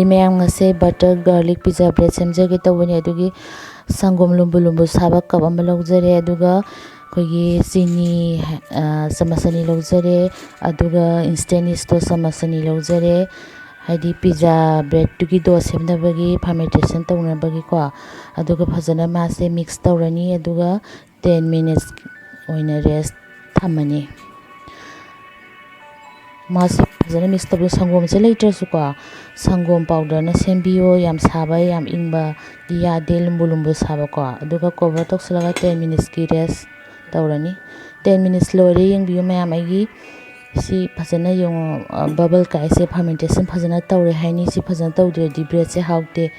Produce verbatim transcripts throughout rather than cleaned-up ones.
ꯃꯌꯥꯝ, ꯉꯁꯤ butter garlic pizza bread ꯁꯦꯝꯖꯒꯦ ꯇꯧꯕꯅꯤ꯫ ꯑꯗꯨꯒꯤ ꯁꯪꯒꯣꯝ ꯂꯨꯝꯕꯨ ꯂꯨꯝꯕꯨ ꯁꯥꯕ cup ꯑꯃ ꯂꯧꯖꯔꯦ꯫ ꯑꯗꯨꯒ ꯑꯩꯈꯣꯏꯒꯤ ꯆꯤꯅꯤ, ꯑ, ꯆꯥꯃꯁ ꯑꯅꯤ ꯂꯧꯖꯔꯦ꯫ ꯑꯗꯨꯒ instant yeast ꯇꯣ ꯆꯥꯃꯁ ꯑꯅꯤ ꯂꯧꯖꯔꯦ꯫ ꯍꯥꯏꯗꯤ pizza bread ꯇꯨꯒꯤ dough ꯁꯦꯝꯅꯕꯒꯤ, fermentation ꯇꯧꯅꯕꯒꯤꯀꯣ꯫ ꯑꯗꯨꯒ ꯐꯖꯅ ꯃꯥꯁꯦ mix ꯇꯧꯔꯅꯤ꯫ ꯑꯗꯨꯒ ten minutes ꯑꯣꯏꯅ rest ꯊꯝꯃꯅꯤ꯫ ꯃꯥꯁꯦ ꯐꯖꯅ mix ꯇꯧꯕ, ꯁꯪꯒꯣꯝꯁꯦ ꯂꯩꯇ꯭ꯔꯁꯨꯀꯣ, ꯁꯪꯒꯣꯝ powder ꯅ ꯁꯦꯝꯕꯤꯌꯣ꯫ ꯌꯥꯝ ꯁꯥꯕ, ꯌꯥꯝ ꯏꯪꯕꯗꯤ ꯌꯥꯗꯦ, ꯂꯨꯝꯕꯨ ꯂꯨꯝꯕꯨ ꯁꯥꯕꯀꯣ꯫ ꯑꯗꯨꯒ cover ꯇꯧꯁꯤꯜꯂꯒ ten minutes ꯀꯤ rest ꯇꯧꯔꯅꯤ꯫ Ten minutes ꯂꯣꯏꯔꯦ, ꯌꯦꯡꯕꯤꯌꯨ ꯃꯌꯥꯝ, ꯑꯩꯒꯤ ꯁꯤ ꯐꯖꯅ ꯌꯦꯡꯉꯣ, ꯑ, bubble ꯀꯥꯏꯁꯦ, fermentation ꯐꯖꯅ ꯇꯧꯔꯦ ꯍꯥꯏꯅꯤ꯫ ꯁꯤ ꯐꯖꯅ ꯇꯧꯗ꯭ꯔꯗꯤ bread ꯁꯦ ꯍꯥꯎꯇꯦ꯫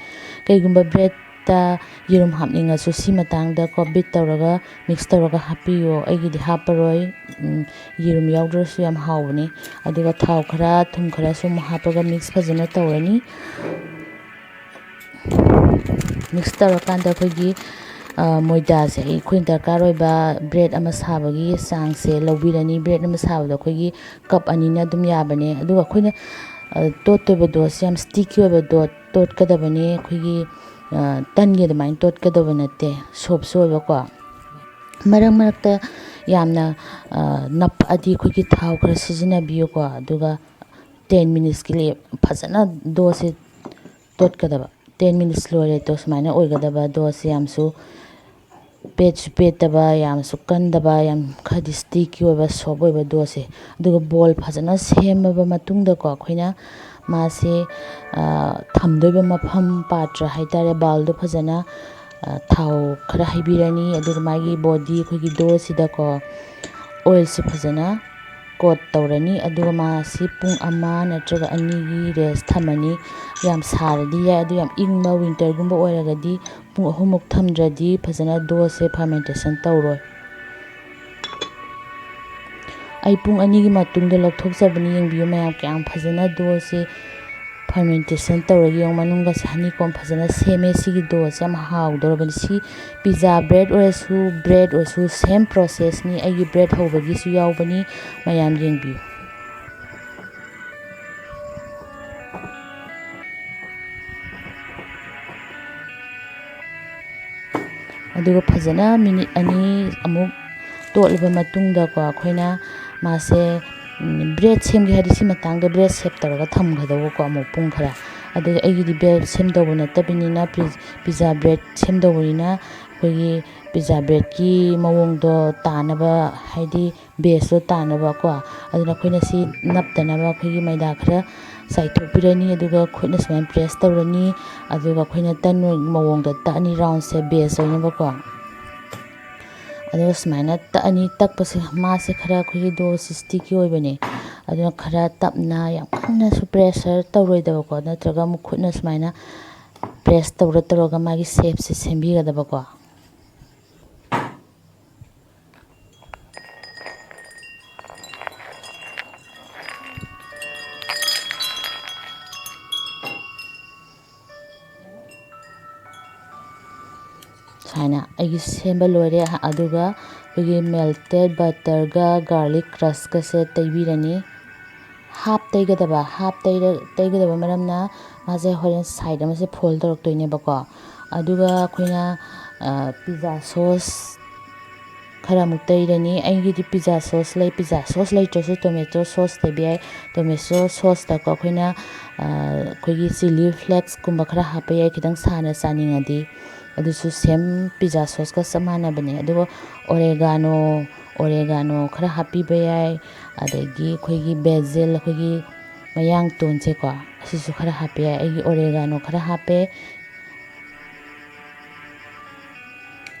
ꯀꯩꯒꯨꯝꯕ bread ꯇ ꯌꯦꯔꯨꯝ ꯍꯥꯞꯅꯤꯡꯉꯁꯨ ꯁꯤ ꯃꯇꯥꯡꯗ ꯀꯣ beat ꯇꯧꯔꯒ, mix ꯇꯧꯔꯒ ꯍꯥꯞꯄꯤꯌꯣ꯫ ꯑꯩꯒꯤꯗꯤ ꯍꯥꯞꯄꯔꯣꯏ, ꯎꯝ, ꯌꯦꯔꯨꯝ ꯌꯥꯎꯗ꯭ꯔꯁꯨ ꯌꯥꯝ ꯍꯥꯎꯕꯅꯤ꯫ ꯑꯗꯨꯒ ꯊꯥꯎ ꯈꯔ, ꯊꯨꯝ ꯈꯔꯁꯨ ꯑꯃꯨꯛ ꯍꯥꯞꯄꯒ mix ꯐꯖꯅ ꯇꯧꯔꯅꯤ꯫ Mix ꯇꯧꯔꯀꯥꯟꯗ ꯑꯩꯈꯣꯏꯒꯤ, ꯑ, ꯃꯣꯏꯗꯥꯁꯦ, ꯑꯩꯈꯣꯏꯅ ꯗꯔꯀꯥꯔ ꯑꯣꯏꯕ bread ꯑꯃ ꯁꯥꯕꯒꯤ ꯆꯥꯡꯁꯦ ꯂꯧꯕꯤꯔꯅꯤ꯫ Bread ꯑꯃ ꯁꯥꯕꯗ ꯑꯩꯈꯣꯏꯒꯤ cup ꯑꯅꯤꯅ ꯑꯗꯨꯝ ꯌꯥꯕꯅꯦ꯫ ꯑꯗꯨꯒ ꯑꯩꯈꯣꯏꯅ, ꯑ, ꯇꯣꯠꯇꯣꯏꯕ dough ꯁꯦ ꯌꯥꯝ sticky ꯑꯣꯏꯕ dough ꯇꯣꯠꯀꯗꯕꯅꯤ꯫ ꯑꯩꯈꯣꯏꯒꯤ, ꯑ, ꯇꯟꯒꯤ ꯑꯗꯨꯃꯥꯏꯅ ꯇꯣꯠꯀꯗꯕ ꯅꯠꯇꯦ, soft ꯁꯨ ꯑꯣꯏꯕꯀꯣ꯫ ꯃꯔꯛ ꯃꯔꯛꯇ ꯌꯥꯝꯅ, ꯑ, ꯅꯞꯄꯛꯑꯗꯤ ꯑꯩꯈꯣꯏꯒꯤ ꯊꯥꯎ ꯈꯔ ꯁꯤꯖꯤꯟꯅꯕꯤꯌꯨꯀꯣ꯫ ꯑꯗꯨꯒ ten minutes ꯀꯤ ꯂꯦ-, ꯐꯖꯅ dough ꯁꯦ ꯇꯣꯠꯀꯗꯕ꯫ Ten minutes ꯂꯣꯏꯔꯦ ꯇꯣ, ꯁꯨꯃꯥꯏꯅ ꯑꯣꯏꯒꯗꯕ dough ꯁꯦ꯫ ꯌꯥꯝꯁꯨ ꯄꯦꯠꯁꯨ ꯄꯦꯠꯇꯕ, ꯌꯥꯝꯁꯨ ꯀꯟꯗꯕ, ꯌꯥꯝ ꯈꯔꯗꯤ sticky ꯑꯣꯏꯕ, soft ꯑꯣꯏꯕ dough ꯁꯦ꯫ ꯑꯗꯨꯒ ball ꯐꯖꯅ ꯁꯦꯝꯃꯕ ꯃꯇꯨꯡꯗꯀꯣ, ꯑꯩꯈꯣꯏꯅ ꯃꯥꯁꯦ, ꯑ, ꯊꯝꯗꯣꯏꯕ ꯃꯐꯝ, ꯄꯥꯇ꯭ꯔ ꯍꯥꯏꯇꯥꯔꯦ, bowl ꯗꯣ ꯐꯖꯅ, ꯑ, ꯊꯥꯎ ꯈꯔ ꯍꯩꯕꯤꯔꯅꯤ꯫ ꯑꯗꯨꯒ ꯃꯥꯒꯤ body, ꯑꯩꯈꯣꯏꯒꯤ dough ꯁꯤꯗꯀꯣ, oil ꯁꯦ ꯐꯖꯅ coat ꯇꯧꯔꯅꯤ꯫ ꯑꯗꯨꯒ ꯃꯥꯁꯤ ꯄꯨꯡ ꯑꯃ ꯅꯠꯇ꯭ꯔꯒ ꯑꯅꯤꯒꯤ rest ꯊꯝꯃꯅꯤ꯫ ꯌꯥꯝ ꯁꯥꯔꯗꯤ ꯌꯥꯏ, ꯑꯗꯨ ꯌꯥꯝ ꯏꯪꯕ winter ꯒꯨꯝꯕ ꯑꯣꯏꯔꯒꯗꯤ ꯄꯨꯡ ꯑꯍꯨꯝꯃꯨꯛ ꯊꯝꯗ꯭ꯔꯗꯤ ꯐꯖꯅ dough ꯁꯦ fermentation ꯇꯧꯔꯣꯏ꯫ ꯑꯩ ꯄꯨꯡ ꯑꯅꯤꯒꯤ ꯃꯇꯨꯡꯗ ꯂꯧꯊꯣꯛꯆꯕꯅꯤ꯫ ꯌꯦꯡꯕꯤꯌꯨ ꯃꯌꯥꯝ, ꯀꯌꯥꯝ ꯐꯖꯅ dough ꯁꯦ fermentation ꯇꯧꯔꯒ ꯌꯦꯡꯉꯨ, ꯃꯅꯨꯡꯒꯁꯦ honeycomb ꯐꯖꯅ ꯁꯦꯝꯃꯦ꯫ ꯁꯤꯒꯤ dough ꯁꯦ ꯌꯥꯝ ꯍꯥꯎꯗꯧꯔꯕꯅꯤ꯫ ꯁꯤ pizza bread ꯑꯣꯏꯔꯁꯨ, bread ꯑꯣꯏꯔꯁꯨ, same process ꯅꯤ꯫ ꯑꯩꯒꯤ bread ꯍꯧꯕꯒꯤꯁꯨ ꯌꯥꯎꯕꯅꯤ, ꯃꯌꯥꯝ ꯌꯦꯡꯕꯤꯌꯨ꯫ ꯑꯗꯨꯒ ꯐꯖꯅ ꯃꯤꯅꯤꯠ ꯑꯅꯤ ꯑꯃꯨꯛ ꯇꯣꯠꯂꯕ ꯃꯇꯨꯡꯗꯀꯣ, ꯑꯩꯈꯣꯏꯅ ꯃꯥꯁꯦ, ꯎꯝ, ꯕ꯭ꯔꯦꯗ ꯁꯦꯝꯒꯦ ꯍꯥꯏꯔꯗꯤ ꯁꯤ ꯃꯇꯥꯡꯗ ꯕ꯭ꯔꯦꯗ ꯁꯦꯞ ꯇꯧꯔꯒ ꯊꯝꯒꯗꯧꯕꯀꯣ, ꯑꯃꯨꯛ ꯄꯨꯡ ꯈꯔ꯫ ꯑꯗꯨꯒ ꯑꯩꯒꯤꯗꯤ ꯕ꯭ꯔꯦꯗ ꯁꯦꯝꯗꯧꯕ ꯅꯠꯇꯕꯅꯤꯅ, ꯄꯤ-, ꯄꯤꯖꯥ ꯕ꯭ꯔꯦꯗ ꯁꯦꯝꯗꯧꯕꯅꯤꯅ, ꯑꯩꯈꯣꯏꯒꯤ ꯄꯤꯖꯥ ꯕ꯭ꯔꯦꯗꯀꯤ ꯃꯑꯣꯡꯗꯣ ꯇꯥꯅꯕ, ꯍꯥꯏꯗꯤ ꯕꯦꯁꯇꯣ ꯇꯥꯅꯕꯀꯣ꯫ ꯑꯗꯨꯅ ꯑꯩꯈꯣꯏꯅ ꯁꯤ ꯅꯞꯇꯅꯕ ꯑꯩꯈꯣꯏꯒꯤ ꯃꯩꯗꯥ ꯈꯔ ꯆꯥꯏꯊꯣꯛꯄꯤꯔꯅꯤ, ꯑꯗꯨꯒ ꯈꯨꯠꯅ ꯁꯨꯃꯥꯏꯅ ꯄ꯭ꯔꯦꯁ ꯇꯧꯔꯅꯤ꯫ ꯑꯗꯨꯒ ꯑꯩꯈꯣꯏꯅ ꯇꯟ ꯃꯑꯣꯡꯗ ꯇꯛꯑꯅꯤ, ꯔꯥꯎꯟꯁꯦ ꯕꯦꯁ ꯑꯣꯏꯅꯕꯀꯣ꯫ ꯑꯗꯨꯒ ꯁꯨꯃꯥꯏꯅ ꯇꯛꯑꯅꯤ꯫ ꯇꯛꯄꯁꯦ, ꯃꯥꯁꯦ ꯈꯔ ꯑꯩꯈꯣꯏꯒꯤ ꯗꯣꯁꯤ ꯁ꯭ꯇꯤꯀꯤ ꯑꯣꯏꯕꯅꯦ, ꯑꯗꯨꯅ ꯈꯔ ꯇꯞꯅ, ꯌꯥꯝ ꯀꯟꯅꯁꯨ ꯄ꯭ꯔꯦꯁꯔ ꯇꯧꯔꯣꯏꯗꯕꯀꯣ, ꯅꯠꯇ꯭ꯔꯒ ꯑꯃꯨꯛ ꯈꯨꯠꯅ ꯁꯨꯃꯥꯏꯅ ꯄ꯭ꯔꯦꯁ ꯇꯧꯔ ꯇꯧꯔꯒ ꯃꯥꯒꯤ ꯁꯦꯞꯁꯦ ꯁꯦꯝꯕꯤꯒꯗꯕꯀꯣ꯫ ꯁꯨꯃꯥꯏꯅ ꯑꯩꯒꯤ ꯁꯦꯝꯕ ꯂꯣꯏꯔꯦ꯫ ꯑꯗꯨꯒ ꯑꯩꯈꯣꯏꯒꯤ ꯃꯦꯜꯇꯦꯠ ꯕꯇꯔꯒ ꯒꯥꯔꯂꯤꯛ ꯀ꯭ꯔꯁꯀꯁꯦ ꯇꯩꯕꯤꯔꯅꯤ꯫ ꯍꯥꯞ ꯇꯩꯒꯗꯕ, ꯍꯥꯞ ꯇꯩꯔ-, ꯇꯩꯒꯗꯕ ꯃꯔꯝꯅ ꯃꯥꯁꯦ ꯍꯣꯔꯦꯟ ꯁꯥꯏꯠ ꯑꯃꯁꯦ ꯐꯣꯜ ꯇꯧꯔꯛꯇꯣꯏꯅꯦꯕꯀꯣ꯫ ꯑꯗꯨꯒ ꯑꯩꯈꯣꯏꯅ, ꯑ, ꯄꯤꯖꯥ ꯁꯣꯁ ꯈꯔ ꯑꯃꯨꯛ ꯇꯩꯔꯅꯤ꯫ ꯑꯩꯒꯤꯗꯤ ꯄꯤꯖꯥ ꯁꯣꯁ ꯂꯩ, ꯄꯤꯖꯥ ꯁꯣꯁ ꯂꯩꯇ꯭ꯔꯁꯨ ꯇꯣꯃꯦꯇꯣ ꯁꯣꯁ ꯇꯩꯕ ꯌꯥꯏ꯫ ꯇꯣꯃꯦꯇꯣ ꯁꯣꯁꯇꯀꯣ ꯑꯩꯈꯣꯏꯅ, ꯑ, ꯑꯩꯈꯣꯏꯒꯤ ꯆꯤꯂꯤ ꯐ꯭ꯂꯦꯛꯁꯀꯨꯝꯕ ꯈꯔ ꯍꯥꯞꯄ ꯌꯥꯏ, ꯈꯤꯇꯪ ꯁꯥꯅ ꯆꯥꯅꯤꯡꯉꯗꯤ꯫ ꯑꯗꯨꯁꯨ ꯁꯦꯝ ꯄꯤꯖꯥ ꯁꯣꯁꯀ ꯆꯞ ꯃꯥꯟꯅꯕꯅꯦ꯫ ꯑꯗꯨꯒ ꯑꯣꯔꯦꯒꯥꯅꯣ, ꯑꯣꯔꯦꯒꯥꯅꯣ ꯈꯔ ꯍꯥꯞꯄꯤꯕ ꯌꯥꯏ꯫ ꯑꯗꯒꯤ ꯑꯩꯈꯣꯏꯒꯤ ꯕꯦꯖꯤꯜ, ꯑꯩꯈꯣꯏꯒꯤ ꯃꯌꯥꯡꯇꯣꯟꯁꯦꯀꯣ, ꯑꯁꯤꯁꯨ ꯈꯔ ꯍꯥꯞꯄ ꯌꯥꯏ꯫ ꯑꯩꯒꯤ ꯑꯣꯔꯦꯒꯥꯅꯣ ꯈꯔ ꯍꯥꯞꯄꯦ꯫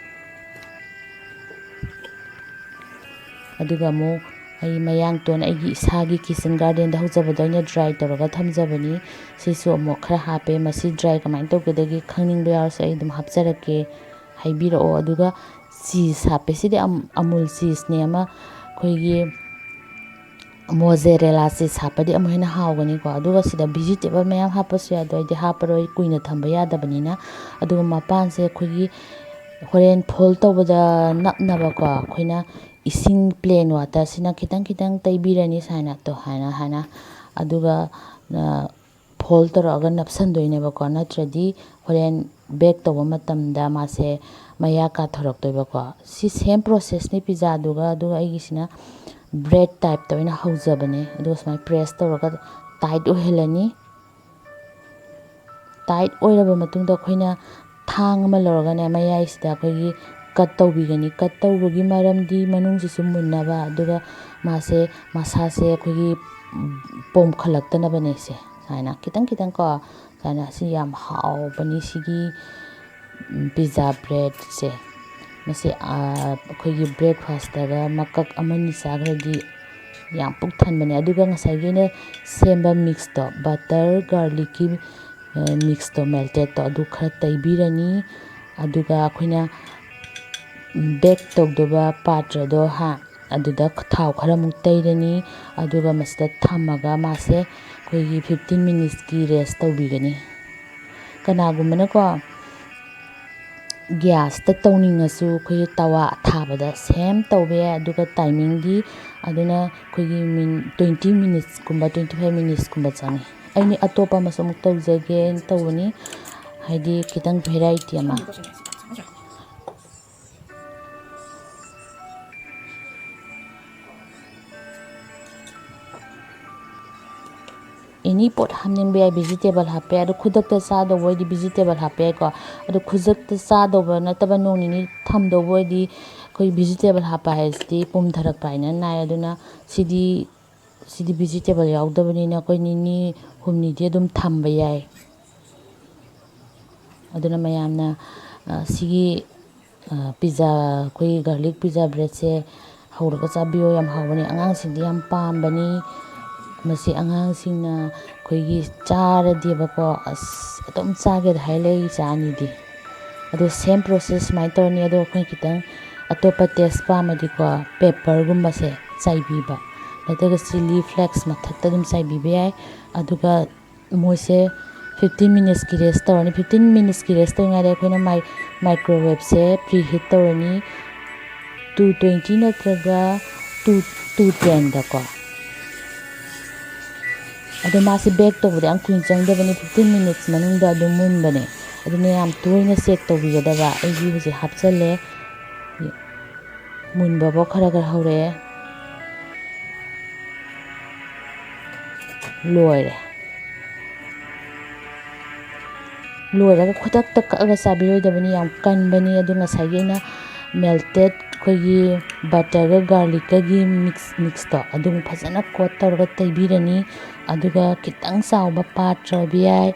ꯑꯗꯨꯒ ꯑꯃꯨꯛ ꯑꯩ ꯃꯌꯥꯡꯇꯣꯟ ꯑꯩꯒꯤ ꯏꯁꯥꯒꯤ ꯀꯤꯆꯟ ꯒꯥꯔꯗꯦꯟꯗ ꯍꯧꯖꯕꯗꯣ ꯑꯩꯅ ꯗ꯭ꯔꯥꯏ ꯇꯧꯔꯒ ꯊꯝꯖꯕꯅꯤ꯫ ꯁꯤꯁꯨ ꯑꯃꯨꯛ ꯈꯔ ꯍꯥꯞꯄꯦ꯫ ꯃꯁꯤ ꯗ꯭ꯔꯥꯏ ꯀꯃꯥꯏꯅ ꯇꯧꯒꯗꯒꯦ ꯈꯪꯅꯤꯡꯕ ꯌꯥꯎꯔꯁꯨ ꯑꯩ ꯑꯗꯨꯝ ꯍꯥꯞꯆꯔꯛꯀꯦ, ꯍꯥꯏꯕꯤꯔꯛꯑꯣ꯫ ꯑꯗꯨꯒ ꯆꯤꯁ ꯍꯥꯞꯄꯦ꯫ ꯁꯤꯗꯤ ꯑꯝ-, ꯑꯃꯨꯜ ꯆꯤꯁꯅꯦ ꯑꯃ, ꯑꯩꯈꯣꯏꯒꯤ ꯃꯣꯖꯦꯔꯦꯂꯥ ꯆꯤꯁ ꯍꯥꯞꯄꯗꯤ ꯑꯃꯨꯛ ꯍꯦꯟꯅ ꯍꯥꯎꯒꯅꯤꯀꯣ꯫ ꯑꯗꯨꯒ ꯁꯤꯗ ꯚꯤꯖꯤꯇꯦꯕꯜ ꯃꯌꯥꯝ ꯍꯥꯞꯄꯁꯨ ꯌꯥꯏ, ꯑꯗꯣ ꯑꯩꯗꯤ ꯍꯥꯞꯄꯔꯣꯏ, ꯀꯨꯏꯅ ꯊꯝꯕ ꯌꯥꯗꯕꯅꯤꯅ꯫ ꯑꯗꯨꯒ ꯃꯄꯥꯟꯁꯦ ꯑꯩꯈꯣꯏꯒꯤ ꯍꯣꯔꯦꯟ ꯐꯣꯜ ꯇꯧꯕꯗ ꯅꯞꯅꯕꯀꯣ, ꯑꯩꯈꯣꯏꯅ ꯏꯁꯤꯡ ꯄ꯭ꯂꯦꯟ ꯋꯥꯇꯔꯁꯤꯅ ꯈꯤꯇꯪ ꯈꯤꯇꯪ ꯇꯩꯕꯤꯔꯅꯤ ꯁꯨꯃꯥꯏꯅ, ꯇꯣ ꯍꯥꯏꯅ ꯍꯥꯏꯅ꯫ ꯑꯗꯨꯒ, ꯑ, ꯐꯣꯜ ꯇꯧꯔꯛꯑꯒ ꯅꯞꯁꯟꯗꯣꯏꯅꯦꯕꯀꯣ, ꯅꯠꯇ꯭ꯔꯗꯤ ꯍꯣꯔꯦꯟ ꯕꯦꯛ ꯇꯧꯕ ꯃꯇꯝꯗ ꯃꯥꯁꯦ ꯃꯌꯥ ꯀꯥꯊꯣꯔꯛꯇꯣꯏꯕꯀꯣ꯫ ꯁꯤ ꯁꯦꯝ ꯄ꯭ꯔꯣꯁꯦꯁꯅꯤ ꯄꯤꯖꯥꯗꯨꯒ꯫ ꯑꯗꯨꯒ ꯑꯩꯒꯤꯁꯤꯅ ꯕ꯭ꯔꯦꯗ ꯇꯥꯏꯞꯇ ꯑꯣꯏꯅ ꯍꯧꯖꯕꯅꯦ꯫ ꯑꯗꯨꯒ ꯁꯨꯃꯥꯏꯅ ꯄ꯭ꯔꯦꯁ ꯇꯧꯔꯒ ꯇꯥꯏꯠ ꯑꯣꯏꯍꯜꯂꯅꯤ꯫ ꯇꯥꯏꯠ ꯑꯣꯏꯔꯕ ꯃꯇꯨꯡꯗ ꯑꯩꯈꯣꯏꯅ ꯊꯥꯡ ꯑꯃ ꯂꯧꯔꯒꯅꯦ, ꯃꯌꯥꯏꯁꯤꯗ ꯑꯩꯈꯣꯏꯒꯤ ꯀꯠ ꯇꯧꯕꯤꯒꯅꯤ꯫ ꯀꯠ ꯇꯧꯕꯒꯤ ꯃꯔꯝꯗꯤ ꯃꯅꯨꯡꯁꯤꯁꯨ ꯃꯨꯟꯅꯕ, ꯑꯗꯨꯒ ꯃꯥꯁꯦ, ꯃꯁꯥꯁꯦ ꯑꯩꯈꯣꯏꯒꯤ ꯄꯣꯝꯈꯠꯂꯛꯇꯅꯕꯅꯦ꯫ ꯁꯦ ꯁꯨꯃꯥꯏꯅ ꯈꯤꯇꯪ ꯈꯤꯇꯪ ꯀꯣ, ꯁꯨꯃꯥꯏꯅ꯫ ꯁꯤ ꯌꯥꯝ ꯍꯥꯎꯕꯅꯤ ꯁꯤꯒꯤ ꯄꯤꯖꯥ ꯕ꯭ꯔꯦꯗꯁꯦ꯫ ꯃꯁꯤ, ꯑꯥ, ꯑꯩꯈꯣꯏꯒꯤ ꯕ꯭ꯔꯦꯛꯐꯥꯁꯇꯒ ꯃꯀꯛ ꯑꯃꯅꯤ ꯆꯥꯈ꯭ꯔꯗꯤ ꯌꯥꯝ ꯄꯨꯛ ꯊꯟꯕꯅꯦ꯫ ꯑꯗꯨꯒ ꯉꯁꯥꯏꯒꯤ ꯑꯩꯅ ꯁꯦꯝꯕ ꯃꯤꯛꯁꯇꯣ, ꯕꯇꯔ ꯒꯥꯔꯂꯤꯛꯀꯤ, ꯑ, ꯃꯤꯛꯁꯇꯣ, ꯃꯦꯜꯇꯦꯠꯇꯣ, ꯑꯗꯨ ꯈꯔ ꯇꯩꯕꯤꯔꯅꯤ꯫ ꯑꯗꯨꯒ ꯑꯩꯈꯣꯏꯅ ꯕꯦꯛ ꯇꯧꯗꯧꯕ ꯄꯥꯇ꯭ꯔꯗꯣ, ꯍꯥ, ꯑꯗꯨꯗ ꯊꯥꯎ ꯈꯔꯃꯨꯛ ꯇꯩꯔꯅꯤ꯫ ꯑꯗꯨꯒ ꯃꯁꯤꯗ ꯊꯝꯃꯒ ꯃꯥꯁꯦ ꯑꯩꯈꯣꯏꯒꯤ ꯐꯤꯐꯇꯤꯟ ꯃꯤꯅꯤꯠꯁꯀꯤ ꯔꯦꯁ ꯇꯧꯕꯤꯒꯅꯤ꯫ ꯀꯅꯥꯒꯨꯝꯕꯅꯀꯣ, ꯒ꯭ꯌꯥꯁꯇ ꯇꯧꯅꯤꯡꯉꯁꯨ ꯑꯩꯈꯣꯏꯒꯤ ꯇꯋꯥ ꯑꯊꯥꯕꯗ ꯁꯦꯝ ꯇꯧꯕ ꯌꯥꯏ꯫ ꯑꯗꯨꯒ ꯇꯥꯏꯃꯤꯡꯗꯤ ꯑꯗꯨꯅ ꯑꯩꯈꯣꯏꯒꯤ ꯃꯤꯟ-, ꯇ꯭ꯋꯦꯟꯇꯤ ꯃꯤꯅꯤꯠꯁꯀꯨꯝꯕ, ꯇ꯭ꯋꯦꯟꯇꯤ ꯐꯥꯏꯚ ꯃꯤꯅꯤꯠꯁꯀꯨꯝꯕ ꯆꯪꯉꯤ꯫ ꯑꯩꯅ ꯑꯇꯣꯞꯄ ꯑꯃꯁꯨ ꯑꯃꯨꯛ ꯇꯧꯖꯒꯦꯅ ꯇꯧꯕꯅꯤ, ꯍꯥꯏꯗꯤ ꯈꯤꯇꯪ ꯚꯦꯔꯥꯏꯇꯤ ꯑꯃ꯫ ꯑꯦꯅꯤ ꯄꯣꯠ ꯍꯥꯞꯅꯤꯡꯕ ꯌꯥꯏ, ꯚꯤꯖꯤꯇꯦꯕꯜ ꯍꯥꯞꯄ ꯌꯥꯏ꯫ ꯑꯗꯣ ꯈꯨꯗꯛꯇ ꯆꯥꯗꯧꯕ ꯑꯣꯏꯗꯤ ꯚꯤꯖꯤꯇꯦꯕꯜ ꯍꯥꯞꯄ ꯌꯥꯏꯀꯣ꯫ ꯑꯗꯣ ꯈꯨꯗꯛꯇ ꯆꯥꯗꯧꯕ ꯅꯠꯇꯕ ꯅꯣꯡ ꯅꯤꯅꯤ ꯊꯝꯗꯧꯕ ꯑꯣꯏꯗꯤ ꯑꯩꯈꯣꯏ ꯚꯤꯖꯤꯇꯦꯕꯜ ꯍꯥꯞꯄ ꯍꯥꯏꯁꯤꯗꯤ ꯄꯨꯝꯊꯔꯛꯄ ꯍꯥꯏꯅ ꯅꯥꯏ꯫ ꯑꯗꯨꯅ ꯁꯤꯗꯤ, ꯁꯤꯗꯤ ꯚꯤꯖꯤꯇꯦꯕꯜ ꯌꯥꯎꯗꯕꯅꯤꯅ ꯑꯩꯈꯣꯏ ꯅꯤꯅꯤ ꯍꯨꯝꯅꯤꯗꯤ ꯑꯗꯨꯝ ꯊꯝꯕ ꯌꯥꯏ꯫ ꯑꯗꯨꯅ ꯃꯌꯥꯝꯅ, ꯑ, ꯁꯤꯒꯤ, ꯑ, ꯄꯤꯖꯥ, ꯑꯩꯈꯣꯏꯒꯤ ꯒꯥꯔꯂꯤꯛ ꯄꯤꯖꯥ ꯕ꯭ꯔꯦꯗꯁꯦ ꯍꯧꯔꯒ ꯆꯥꯕꯤꯌꯣ, ꯌꯥꯝ ꯍꯥꯎꯕꯅꯤ꯫ ꯑꯉꯥꯡꯁꯤꯡꯗꯤ ꯌꯥꯝ ꯄꯥꯝꯕꯅꯤ꯫ ꯃꯁꯤ ꯑꯉꯥꯡꯁꯤꯡꯅ ꯑꯩꯈꯣꯏꯒꯤ ꯆꯥꯔꯗꯤꯕꯀꯣ, ꯑꯁ, ꯑꯗꯨꯝ ꯆꯥꯒꯦꯗ ꯍꯥꯏ ꯂꯩ, ꯏꯆꯥ ꯑꯅꯤꯗꯤ꯫ ꯑꯗꯣ ꯁꯦꯝ ꯄ꯭ꯔꯣꯁꯦꯁ ꯁꯨꯃꯥꯏꯅ ꯇꯧꯔꯅꯤ꯫ ꯑꯗꯣ ꯑꯩꯈꯣꯏꯅ ꯈꯤꯇꯪ ꯑꯇꯣꯞꯄ ꯇꯦꯁ ꯄꯥꯝꯃꯗꯤꯀꯣ, ꯄꯦꯄꯔꯒꯨꯝꯕꯁꯦ ꯆꯥꯏꯕꯤꯕ, ꯅꯠꯇ꯭ꯔꯒ ꯆꯤꯂꯤ ꯐ꯭ꯂꯦꯛꯁ ꯃꯊꯛꯇ ꯑꯗꯨꯝ ꯆꯥꯏꯕꯤꯕ ꯌꯥꯏ꯫ ꯑꯗꯨꯒ ꯃꯣꯏꯁꯦ ꯐꯤꯐꯇꯤꯟ ꯃꯤꯅꯤꯠꯁꯀꯤ ꯔꯦꯁ ꯇꯧꯔꯅꯤ꯫ ꯐꯤꯐꯇꯤꯟ ꯃꯤꯅꯤꯠꯁꯀꯤ ꯔꯦꯁ ꯇꯧꯔꯤꯉꯩꯗ ꯑꯩꯈꯣꯏꯅ ꯃꯥꯏ-, ꯃꯥꯏꯀ꯭ꯔꯣꯋꯦꯞꯁꯦ ꯄ꯭ꯔꯤ ꯍꯤꯠ ꯇꯧꯔꯅꯤ꯫ ꯇꯨ ꯇ꯭ꯋꯦꯟꯇꯤ ꯅꯠꯇ꯭ꯔꯒ ꯇꯨ, ꯇꯨ ꯇꯦꯟꯗꯀꯣ꯫ ꯑꯗꯣ ꯃꯥꯁꯦ ꯕꯦꯛ ꯇꯧꯕꯗ ꯌꯥꯝ ꯀꯨꯏꯅ ꯆꯪꯗꯕꯅꯤ, ꯐꯤꯐꯇꯤꯟ ꯃꯤꯅꯤꯠꯁ ꯃꯅꯨꯡꯗ ꯑꯗꯨꯝ ꯃꯨꯟꯕꯅꯦ꯫ ꯑꯗꯨꯅ ꯌꯥꯝ ꯇꯣꯏꯅ ꯆꯦꯛ ꯇꯧꯕꯤꯒꯗꯕ꯫ ꯑꯩꯒꯤ ꯍꯧꯖꯤꯛ ꯍꯥꯞꯆꯜꯂꯦ, ꯃꯨꯟꯕꯐꯥꯎ ꯈꯔ ꯈꯔ ꯍꯧꯔꯛꯑꯦ꯫ ꯂꯣꯏꯔꯦ꯫ ꯂꯣꯏꯔꯒ ꯈꯨꯗꯛꯇ ꯀꯛꯑꯒ ꯆꯥꯕꯤꯔꯣꯏꯗꯕꯅꯤ, ꯌꯥꯝ ꯀꯟꯕꯅꯤ꯫ ꯑꯗꯨ ꯉꯁꯥꯏꯒꯤ ꯑꯩꯅ ꯃꯦꯜꯇꯦꯠ ꯑꯩꯈꯣꯏꯒꯤ ꯕꯇꯔꯒ ꯒꯥꯔꯂꯤꯛꯀꯒꯤ ꯃꯤꯛꯁ ꯃꯤꯛꯁꯇꯣ ꯑꯗꯨꯝ ꯐꯖꯅ ꯀꯣꯠ ꯇꯧꯔꯒ ꯇꯩꯕꯤꯔꯅꯤ꯫ ꯑꯗꯨꯒ ꯈꯤꯇꯪ ꯆꯥꯎꯕ ꯄꯥꯇ꯭ꯔ ꯑꯣꯏꯕ ꯌꯥꯏ,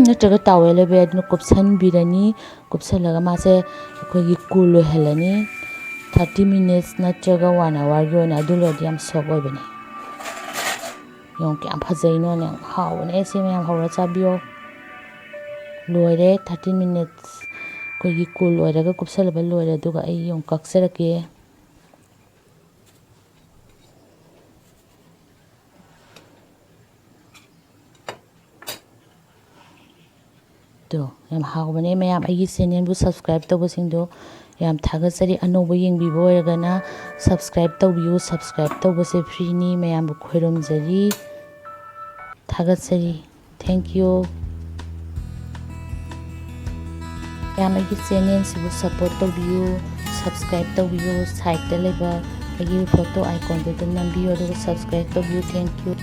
ꯅꯠꯇ꯭ꯔꯒ ꯇꯥꯋꯦꯜ ꯑꯣꯏꯕ ꯌꯥꯏ, ꯑꯗꯨꯅ ꯀꯨꯞꯁꯟꯕꯤꯔꯅꯤ꯫ ꯀꯨꯞꯁꯜꯂꯒ ꯃꯥꯁꯦ ꯑꯩꯈꯣꯏꯒꯤ ꯀꯨꯜ ꯑꯣꯏꯍꯜꯂꯅꯤ꯫ ꯊꯥꯔꯇꯤ ꯃꯤꯅꯤꯠꯁ ꯅꯠꯇ꯭ꯔꯒ ꯋꯥꯟ ꯑꯋꯥꯔꯒꯤ ꯑꯣꯏꯅ꯫ ꯑꯗꯨ ꯂꯣꯏꯔꯗꯤ ꯌꯥꯝ ꯁꯣꯐ ꯑꯣꯏꯕꯅꯤ꯫ ꯌꯦꯡꯉꯨ ꯀꯌꯥꯝ ꯐꯖꯩꯅꯣꯅꯦ꯫ ꯌꯥꯝ ꯍꯥꯎꯕꯅꯦ꯫ ꯁꯤ ꯃꯌꯥꯝ ꯍꯧꯔ ꯆꯥꯕꯤꯌꯣ꯫ ꯂꯣꯏꯔꯦ꯫ ꯊꯥꯔꯇꯤ ꯃꯤꯅꯤꯠꯁ ꯑꯩꯈꯣꯏꯒꯤ ꯀꯨꯜ ꯑꯣꯏꯔꯒ ꯀꯨꯞꯁꯜꯂꯕ ꯂꯣꯏꯔꯦ꯫ ꯑꯗꯨꯒ ꯑꯩ ꯌꯦꯡꯉꯨ ꯀꯛꯆꯔꯛꯀꯦ꯫ ꯇꯣ, ꯌꯥꯝ ꯍꯥꯎꯕꯅꯦ ꯃꯌꯥꯝ꯫ ꯑꯩꯒꯤ ꯆꯦꯅꯦꯜꯕꯨ ꯁꯕꯁꯀ꯭ꯔꯥꯏꯕ ꯇꯧꯕꯁꯤꯡꯗꯣ ꯌꯥꯝ ꯊꯥꯒꯠꯆꯔꯤ꯫ ꯑꯅꯧꯕ ꯌꯦꯡꯕꯤꯕ ꯑꯣꯏꯔꯒꯅ ꯁꯕꯁꯀ꯭ꯔꯥꯏꯕ ꯇꯧꯕꯤꯌꯨ꯫ ꯁꯕꯁꯀ꯭ꯔꯥꯏꯕ ꯇꯧꯕꯁꯦ ꯐ꯭ꯔꯤꯅꯤ꯫ ꯃꯌꯥꯝꯕꯨ ꯈꯣꯏꯔꯨꯝꯖꯔꯤ, ꯊꯥꯒꯠꯆꯔꯤ꯫ Thank you꯫ ꯃꯌꯥꯝ ꯑꯩꯒꯤ ꯆꯦꯅꯦꯜꯁꯤꯕꯨ ꯁꯞꯄꯣꯔꯠ ꯇꯧꯕꯤꯌꯨ, ꯁꯕꯁꯀ꯭ꯔꯥꯏꯕ ꯇꯧꯕꯤꯌꯨ꯫ ꯁꯥꯏꯠꯇ ꯂꯩꯕ ꯑꯩꯒꯤ ꯐꯣꯇꯣ ꯑꯥꯏꯀꯣꯟꯗꯨꯗ ꯅꯝꯕꯤꯌꯨ, ꯑꯗꯨꯒ ꯁꯕꯁꯀ꯭ꯔꯥꯏꯕ ꯇꯧꯕꯤꯌꯨ꯫ Thank you꯫